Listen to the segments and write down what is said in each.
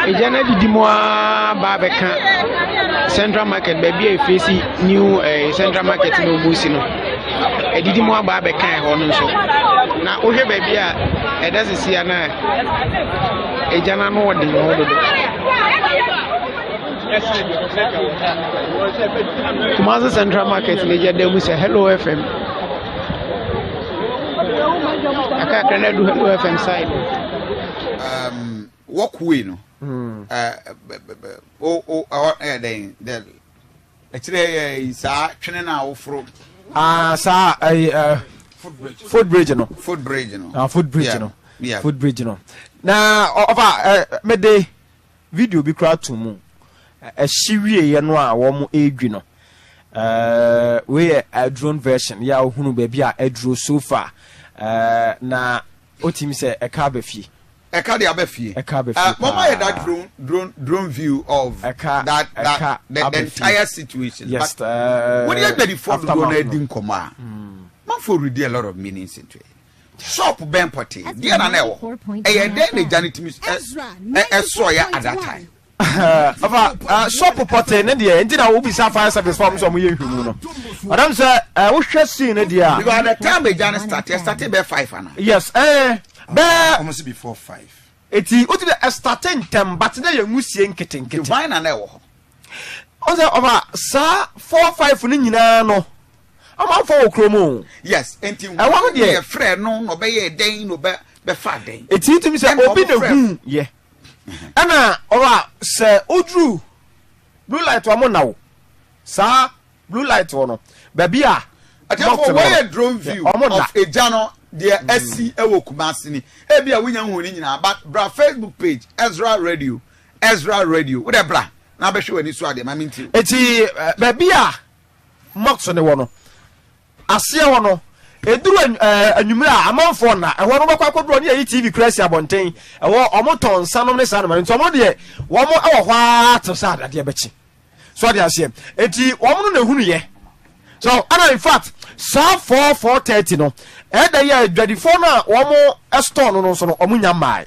Egya no adidi mu ara ba abɛka central market baabi a efeesi new eh, central market na wɔn si no. Adidi mu aba abɛka ɛhɔ no nso. Na wohwɛ baabi a ɛda sisi a na egya no ano ɔden hɔ dodo. Kumasi Central Market na egya da mu sɛ Hello FM. Akakra na adu Hello FM side. Walkway no. O o ɛhɔ ɛyɛ dɛn dɛ ɛkyerɛ yɛ saa twene no a woforo. Ah saa ɛyi ɛ footbridge no. Footbridge no. Ah footbridge no. Footbridge no. Na ɔfa ɛ mede video bi koraa to mu. Ɛhye wieɛ no a wɔn ɛredwi no. Ɛɛ wei yɛ drone version yɛ a wohunu baabi a aduro so far. Ɛɛ na otimi sɛ ɛka aba fie. Ɛka de aba fie. Ɛka aba fie paa. Mama yɛ that drone drone drone view of ɛka, that that ɛka the, the entire situation. Yes. But wọ́n yɛ adwadifo dodoɔ na adi nkɔmɔ a manfo read a lot of meanings into it. Shop bɛn pɔtee deɛ na na ɛwɔ hɔ ɛyɛ dɛn na egya no tumi ɛsɔ yɛ at that time. Ɔfa shop pɔtee ne deɛ nti na wobisa fire service fɔ ɔmo sɛ ɔmo yɛ nhwɛmu no ɔdam sɛ wohwɛ scene ne deɛ a. Because at the time egya no start ɛ start bɛ 5 ana. Yes ɛɛ bɛɛ. Ɔmo si before 5. Eti wotumi ɛstarte ntɛm but na yɛ nwusie nketenkete. Hwan na na ɛwɔ hɔ. Ɔsɛ ɔfa saa 4 5 no nyinaa no amanfoɔ wɔ kurom o. Yes nti ɛwɔ no deɛ. Yɛ frɛ no na ɔbɛyɛ dɛn na ɔbɛ bɛfa dɛn. Eti tumi sɛ obi na hu yɛ. Ɛna ɔba sɛ oduru blue light wɔn na wo saa blue light wɔ no baabi a. Atɛfo wɔyɛ drone view of egya no deɛ asi ɛwɔ Kumasi ni ebi a wonya nhu ne nyinaa but bra Facebook page Ezra Radio Ezra Radio wodɛ bra na abɛhwɛ w'ani so adeɛ ma mi nti. Eti baabi a mosque no wɔ no Aseɛ hɔ no, ɛduru anwummerɛ a, amanfoɔ nna. Ɛhɔ no, wobɛkɔ akɔduru hɔ ne yɛyi TV koraa asi abɔnten. Ɛhɔ, wɔtɔn nsa nom ne saa nnoɔma no. Nti wɔn deɛ, wɔn wɔ hɔ ara te sɛ adeɛ bɛkye. So ɔde aseɛ. Nti wɔn no na ɛhunuiɛ. So ɛna in fact, saa 4 4:30 no, ɛda yi a adwadifoɔ no a wɔn store no no nso no, wɔn nya mmae.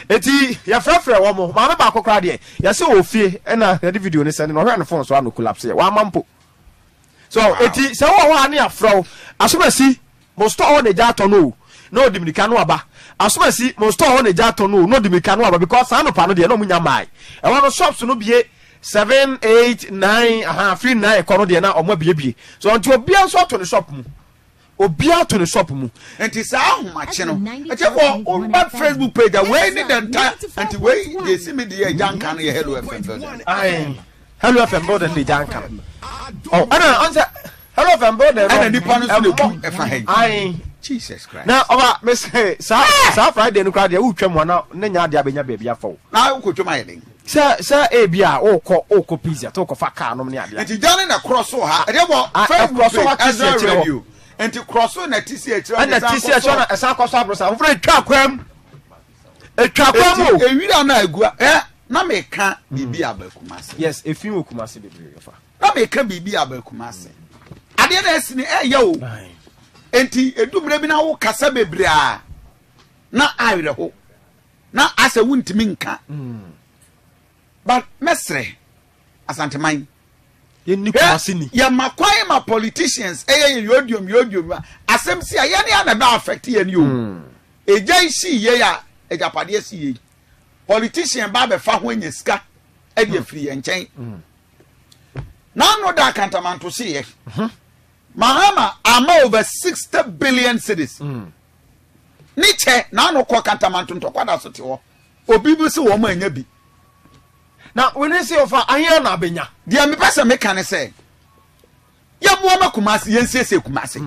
Nti yɛfrɛfrɛ wɔn. Maame baako koraa deɛ, yɛsɛ wɔ fie ɛna yɛde video no sɛne no, ɔhwɛ ne phone so ano collapse yɛ. Wamma mpo. So eti sɛ wowɔ hɔ a ne yɛafrɛ wo asomasi mo store hɔ na egya atɔ no o na ɔdi mirika no aba asomasi mo store hɔ na egya atɔ no o na ɔdi mirika no aba because saa anɔpa no deɛ na ɔmo nya mmae ɛhɔ no shops no bie 7 8 9 aha firi 9 kɔ no deɛ na ɔmo abiebie so nti obiara nso ato ne shop mu obiara to ne shop mu. Nti saa ahomakye no ɛkyɛ fɔ woba Facebook page a wei ne the entire nti wei deɛ esi mi deɛ ɛgya nka no yɛ Hello FM building. Ayi Hello FM building de gya nka no ɔ ɛna ɔn sɛ Hello FM building no ɛna nipa no nso na egu ɛfa ha yi. Ayi Jesus Christ. Na ɔba mese saa saa Friday no koraa deɛ wotwa mu ana ne nya adeɛ abɛnya baabi afa o. Na wokɔtwam ayɛ den. Sɛ sɛ ebi a wokɔ wokɔ pizza to wokɔfa car nom ne adeɛ. Nti gya no na korɔ so ha. Ɛdeɛ bɔ Ah, Facebook ɛkorɔ so page ha te si Ezra akyire hɔ. Radio. Nti korɔ so na ti si akyire hɔ Ɛna na ti si ɛsan kɔ akyire so. na ɛsan kɔ so aborosan foforɔ etwa akwam. Etwa akwam o. Eti ewira na egu a ɛ na meka biribi aba Kumasi. Yes, efi wɔ Kumasi bebree fa. Na meka biribi aba Kumasi. Adeɛ na ɛsi no ɛyɛ o. Nti edu mmerɛ bi na wo kasa bebree a na awerɛho. Na asɛ wontumi nka. But mɛsrɛ Asanteman. Yɛnni Kumasi ni. Yɛma kwan ma politicians ɛyɛ yɛ yodiom yodiom a asɛm si a yɛne a na ɛbɛ affect yɛn o. Egya yi sii yei a agyapadeɛ sii yei. Politician ba abɛfa ho anya sika de hmm. afiri yɛn nkyɛn. Hmm. N'ano da akantamanto hyeeɛ. Hmm. Mahama ama over 60 billion cedis. Ne kyɛ n'ano kɔ kantamanto ntɔkwa da so te hɔ. Obi bi sɛ wɔn anya bi. Na wene sɛ ɔfa ahia na abɛnya. Deɛ mepɛ sɛ meka ne sɛ yɛmmoa ma Kumasi yɛnsiesie Kumasi.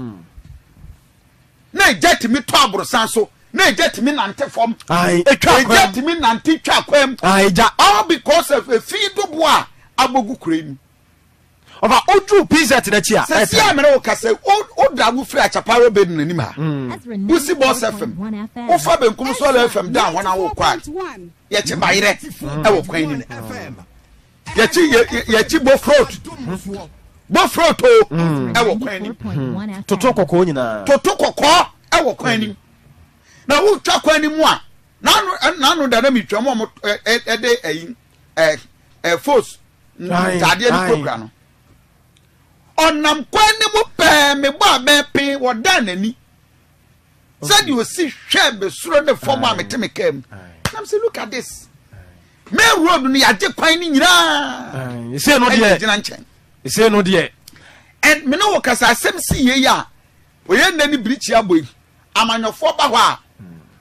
Na egya tumi tɔ aborosan so na egya tumi nante fam. Egya tumi nante twa kwan mu. All because of efi dodoɔ a abɔgu kuro yi mu. Ɔfa oduru PZ n'akyi a. Sɛsi a mene wo kasa o da wo firi Achaparo Bay no n'anim ha. Wosi Boss FM wofa benkum Sɔlɔ FM da hɔ na wokɔ a yɛkye bayerɛ ɛwɔ kwan no mu. Yɛkyi yɛkyi bofrot bofrot o ɛwɔ kwan nim. Toto kɔkɔɔ nyinaa. Toto kɔkɔɔ ɛwɔ kwan nim. Na wotwa kwan nim a n'ano n'ano da na mitwa mu ɔmo ɛde ɛyi ɛ ɛ fos ntaadeɛ no kurakura no. Ɔnam kwan no mu pɛɛ mebɔ abɛn pee wɔdan n'ani. Sɛdeɛ ɔsi hwɛ me soro ne fam a mete me kaa mu. Nam sɛ look at this. Main road no yɛagye kwan no nyinaa. Ɛsɛ no deɛ. Gyina nkyɛn. Ɛsɛ no deɛ. And me ne wo kasa asɛm si yie yi a oyɛ nnɛ ne birikyi abɔ yi amanyɔfoɔ ba hɔ a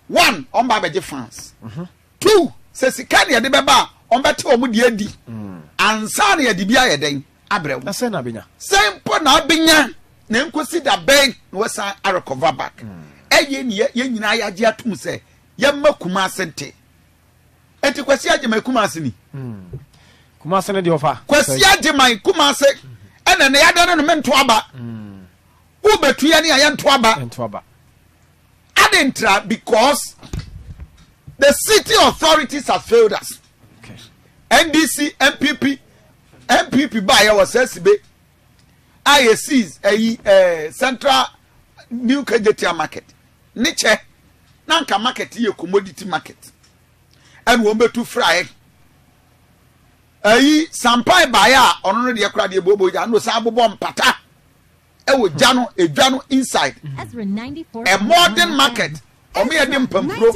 one wɔn ba abɛgye fans mhm. two sɛ sika ne yɛde bɛba a wɔn bɛte wɔn deɛ adi mm. ansa na yɛde bi ayɛ dɛn abrɛ wo. Sɛn na abɛnya. Sɛn mpo na abɛnya na nkosi da bɛn na wɔsan arecover back. Mm. Ɛyɛ ne yɛn nyinaa yɛagye atum sɛ yɛmma Kumase nte. Eti Kwasi Agyeman Kumase ni. Mm. Kumase ne deɛ ɔfa. Kwasi Agyeman Kumase ɛna ne yɛada no no mento aba. Mm. Wobɛtu yɛ ne a yɛnto aba. Yɛnto aba. Adentra because the city authorities have failed us. Okay. NDC, NPP, NPP baayɛ wɔ sɛ sibe a yɛsii ɛyi ɛɛ central new Kejetia market ne kyɛ na nka market yɛ commodity market ɛna wɔn bɛtu fraeɛ ɛyi sampan baayɛ a ɔno no deɛ kora deɛ booboo gya no san bobɔ mpata ɛwɔ gya no edwa no inside a modern market wɔn yɛ de mpampuro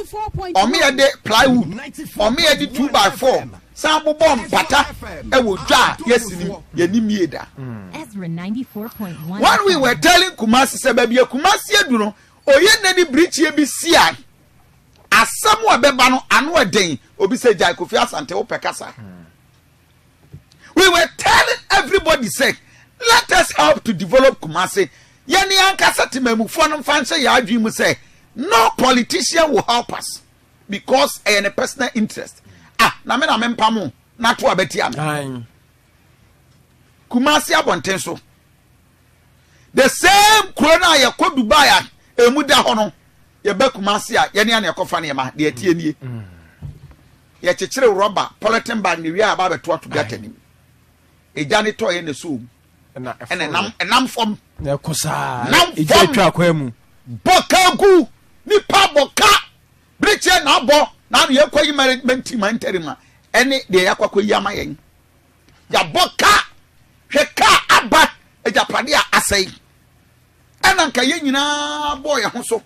wɔn yɛ de plywood wɔn yɛ de 2x4 san bobɔ mpata ɛwɔ dwa a yɛsi ni yɛ ni mie da. When we were telling Kumasi sɛ baabi a Kumasi adu no oyɛ nna ni birikyie bi si a asɛm a ɛbɛba no ano ɛden obi sɛ gyae Kofi Asante wopɛ kasa. We were telling everybody sɛ let us help to develop Kumasi. Yɛne ankasa temamufoɔ no mfa nhyɛ yɛn adwene mu sɛ no politician will help us because ɛyɛ ne personal interest. Ah, na me na me mpam na to abɛtia me. Kumasi abɔnten so. The same kuro no a yɛkɔ Dubai a emu da hɔ no, yɛba Kumasi a yɛne ana yɛkɔfa nneɛma deɛ ɛteɛ nie. Mm. Yɛkyekyere rɔba polythene bag ne wie a aba abɛto ato gata nim. Egya ne tɔɔ yɛ na ɛsɔ mu. Ɛna ɛnam ɛnam fam. Na ɛkɔ saa. Nam fam. Egya atwa akwan mu. Bɔ ka gu nipa bɔ ka birikyɛ na abɔ na ano yɛkɔ yi management team interim a ɛne deɛ yɛakɔ akɔ yi ama yɛn. Yɛabɔ ka hwɛ ka aba agyapade a asɛe. Ɛna nka yɛn nyinaa bɔɔ yɛn ho so.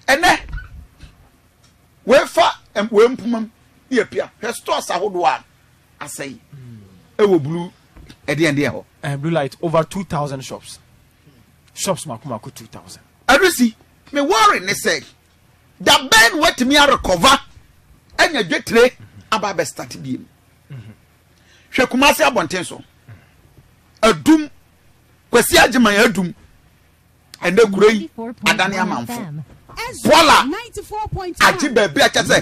Ɛnɛ Wei fa wei mpoma mu ne yɛpia. Hwɛ stores ahodoɔ a asɛe ɛwɔ blue ɛdeɛn deɛ hɔ. Eh, blue light over 2000 shops. Shops mako mako 2000. Ɛno me worry ne sɛ da bɛn na watumi arekɔva anya dwetire aba abɛstarte biem. Hwɛ Kumasi abɔnten so. Adum Kwasi Agyeman adum. Ɛnɛ kuro yi adane amanfo. Bɔla agye baabi a kyɛ sɛ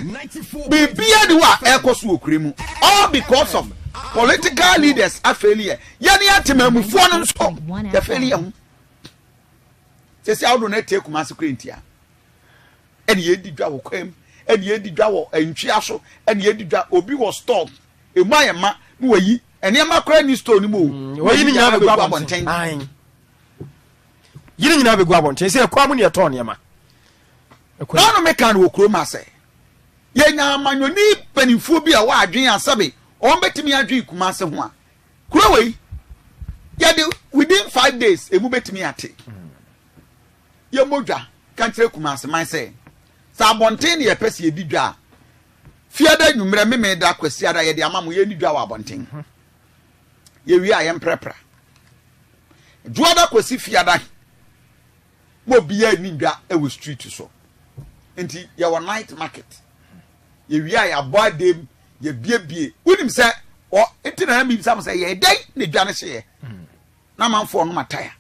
biribiara ni hɔ a ɛrekɔ so wɔ kuro mu. All because of political leaders afeeli yɛ. Yɛne atemamufoɔ no nso yɛfeeli yɛ ho. Sɛsi ahodoɔ no atie Kumasi kuro ntia. Ɛne yɛdi dwa wɔ kwan mu, ɛne yɛdi dwa wɔ ntwea so, ɛne yɛdi dwa obi wɔ store emu ayɛ ma na wayi nneɛma koraa ni store no mu o. Mm, wayi ne nyinaa bɛgu abɔnten. Yi ne nyinaa bɛgu abɔnten sɛ ɛkwan mu ne yɛtɔn nneɛma. Naano meka no wɔ kurom ha sɛ yɛnya amanyɔni mpanimfoɔ bi a wɔ adwene a sɛbe wɔn bɛtumi adwene Kumase ho a, kuro wei yɛde within 5 days emu bɛtumi ate. Yɛmmɔ dwa ka nkyerɛ Kumase man sɛ Sɛ abɔnten ne yɛpɛ sɛ yɛdi dwa a, Fiada anwummerɛ, Memeneda, Kwasiada, yɛde ama mo, yɛnni dwa wɔ abɔnten. Yɛwie a, yɛmprapra. Dwoada kɔsi Fiada, ma obiara nni dwa wɔ street so. Nti yɛwɔ night market. Yɛwie a, yɛabɔ adem, yɛbiebie. Wonim sɛ, ɔ, nti na na mebisa mo sɛ, yɛyɛ dɛn na dwa no hyeeɛ? Na amanfoɔ nom ataya.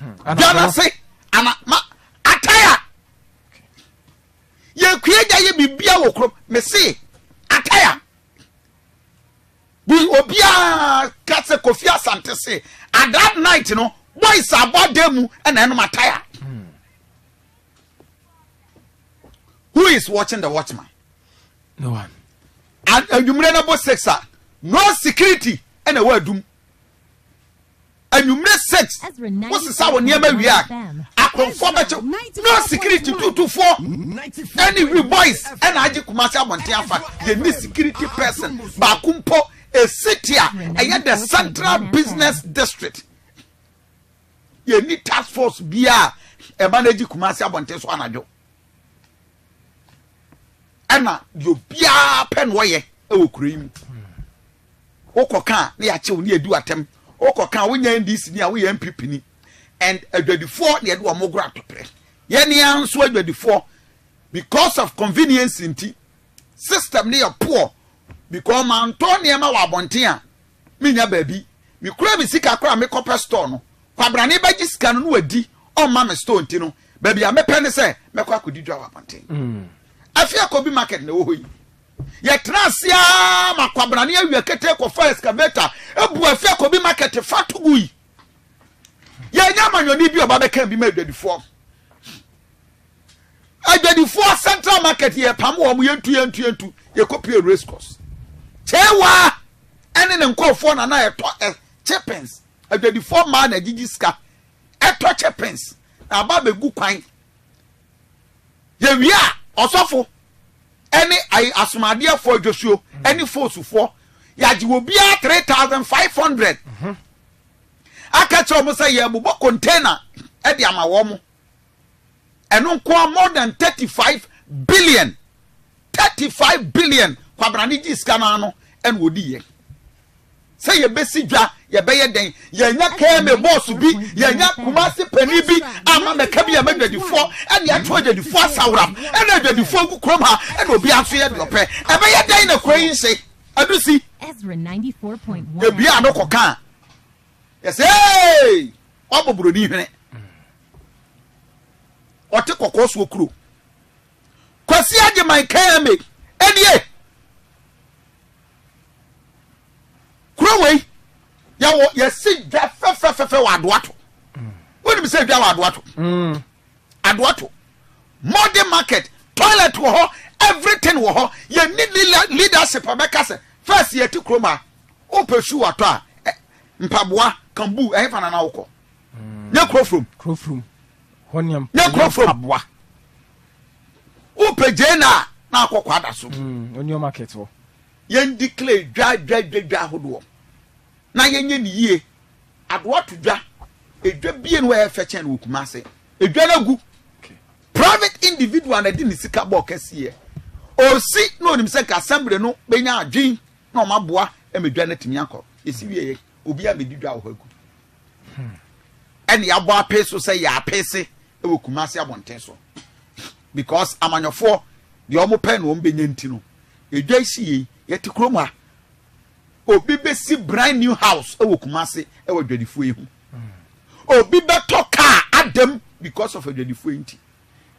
Dwa no ase, ana, ma, ataya! Yɛkua gya yɛ biribia wɔ kurom. Mese, ataya! Bi obiara ka sɛ Kofi Asante se, at that night no, boys abɔ adan mu na ɛnom ataya. Who is watching the watchman? No one. Anwummerɛ no bɔ six a, no security ɛna ɛwɔ adum. Anwummerɛ 6, wosesa wo nneɛma wie a, akorɔmfoɔ bɛkye wo. No security tutufoɔ ɛne wi boys ɛna agye Kumasi abɔnten afa. Yɛnni security person baako mpo. A city a ɛyɛ the central business district. Yɛnni task force biara a ɛma no agye Kumasi abɔnten so anadwo. Ɛna deɛ obiara pɛ na ɔyɛ ɛwɔ kuro yi mu. Wokɔ ka a na yɛakye wo na yɛdi w'atɛm. Wokɔ ka a wonyɛ NDC ni a woyɛ NPP ni. And adwadifoɔ na yɛde wɔn goro atɔprɛ. Yɛn ara nso adwadifoɔ because of convenience nti system no yɛ poor because mantɔ nneɛma wɔ abɔnten a menya baabi. Mekura me sika koraa a mekɔpɛ store no, kwabrane bɛgye sika no na wadi ɔmma me store nti no baabi a mepɛ ne sɛ mɛkɔ akɔdi dwa wɔ abɔnten. Afei akɔbi market na ɛwɔ hɔ yi. Yɛtenaa ase ara ma Kwabena ne Awia Ketee kɔfaa excavator bu afi akɔbi market fa to gui. Yɛanya amanyɔni bi a ɔba bɛka bi ma adwadifoɔ. Adwadifoɔ central market yɛpam wɔn yɛntu yɛntu yɛntu yɛkɔpie race course. Kyewa ɛne ne nkurɔfoɔ na na ɛtɔ ɛ chippings. Adwadifoɔ mmaa na agyigyi sika ɛtɔ chippings na aba abɛgu kwan. Yɛwie a ɔsɔfo ɛne ayi asomadeɛfoɔ adwosuo ɛne fosufoɔ yɛagye obiara 3500 aka kyerɛ wɔn sɛ yɛbobɔ container ɛde ama wɔn ɛno nkoa more than 35 billion 35 billion kwabrane gye sika no ano ɛna ɔdi yɛ Sɛ yɛbɛsi dwa, yɛbɛyɛ dɛn? Yɛanya KMA bɔɔso bi, yɛanya Kumasi panin bi ama mɛka bi ama adwadifoɔ, ɛne ato adwadifoɔ asaworam, ɛna adwadifoɔ gu kurom ha, ɛna obiara nso yɛ deɛ ɔpɛ. Ɛbɛyɛ dɛn na kuro yi nhye? Adusi, ebia ano kɔka a, yɛsɛ ee, wabɔ buroni hwene. Ɔte kɔkɔɔ soɔ kuro. Kwasi Agyeman KMA, ɛnie. Kuro wei yɛwɔ yɛsi dwa fɛfɛfɛfɛ wɔ Adoato. Wonim sɛ dwa wɔ Adoato? Mm. Adoato. Modern market, toilet wɔ hɔ, everything wɔ hɔ. Yɛni leadership a bɛka sɛ first yɛte kurom a wopɛ shoe atɔ a mpaboa kambu ɛhefa na na wokɔ? Mm. Nyɛ kuro from. Kuro from. Nyɛ kuro from. Mpaboa. Wopɛ gyeena a na akɔ kwada so. Mm, onion market wɔ. Yɛn declare dwa dwa dwa dwa ahodoɔ na yɛnyɛ ne yie. Adoa to dwa, edwa bie no ɛyɛ fɛ kyɛn no wɔ Kumase. Edwa no agu. Private individual na ɛde ne sika bɔɔ kɛseɛ. Ɔsi na onim sɛ nka assembly no bɛnya adwen na ɔma aboa ma dwa no atumi akɔ. Yɛsi wie yɛ obi a mɛdi dwa wɔ hɔ agu. Ɛne yɛabɔ apee so sɛ yɛ apeese wɔ Kumase abɔnten so. Because amanyɔfoɔ deɛ wɔn pɛ na wɔn bɛnya nti no Edwa yi si yei, yɛte kurom ha. Obi bɛsi brand new house wɔ Kumasi wɔ adwadifoɔ yi ho. Obi bɛtɔ car adam because of adwadifoɔ yi nti.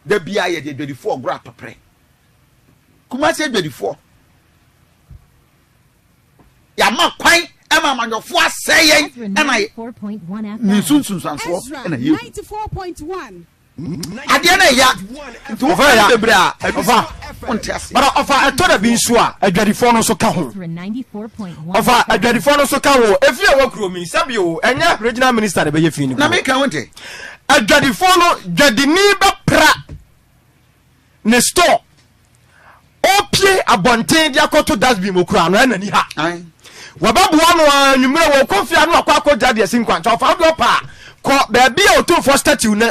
Da biara yɛde adwadifoɔ ɔgorɔ atɔprɛ. Kumasi adwadifoɔ. Yɛama kwan ma amanyɔfoɔ asɛe yɛn ɛna ne nsunsunsansoɔ ɛna yɛhu. Adeɛ no ɛya nti wo fɛn bebree a ɛdu ɔfa wonte aseɛ. Bara ɔfa ɛtɔ da bi nso a adwadifoɔ no nso ka ho ɔfa adwadifoɔ no nso ka ho efi a ɛwɔ kurom yi sɛbi o ɛnyɛ regional minister na ɛbɛyɛ fi no Na meka wonte. Adwadifoɔ no dwadini bɛpra ne store ɔpie abɔnten de akɔto dustbin mu kura no ɛna ni ha wɔbɛboa no a nwummerɛ wɔkɔ fie ano akɔ akɔgya deɛ si nkwankyɛ ɔfa wodeɛ ɔpa a kɔ baabi a ɔtumfoɔ statue no.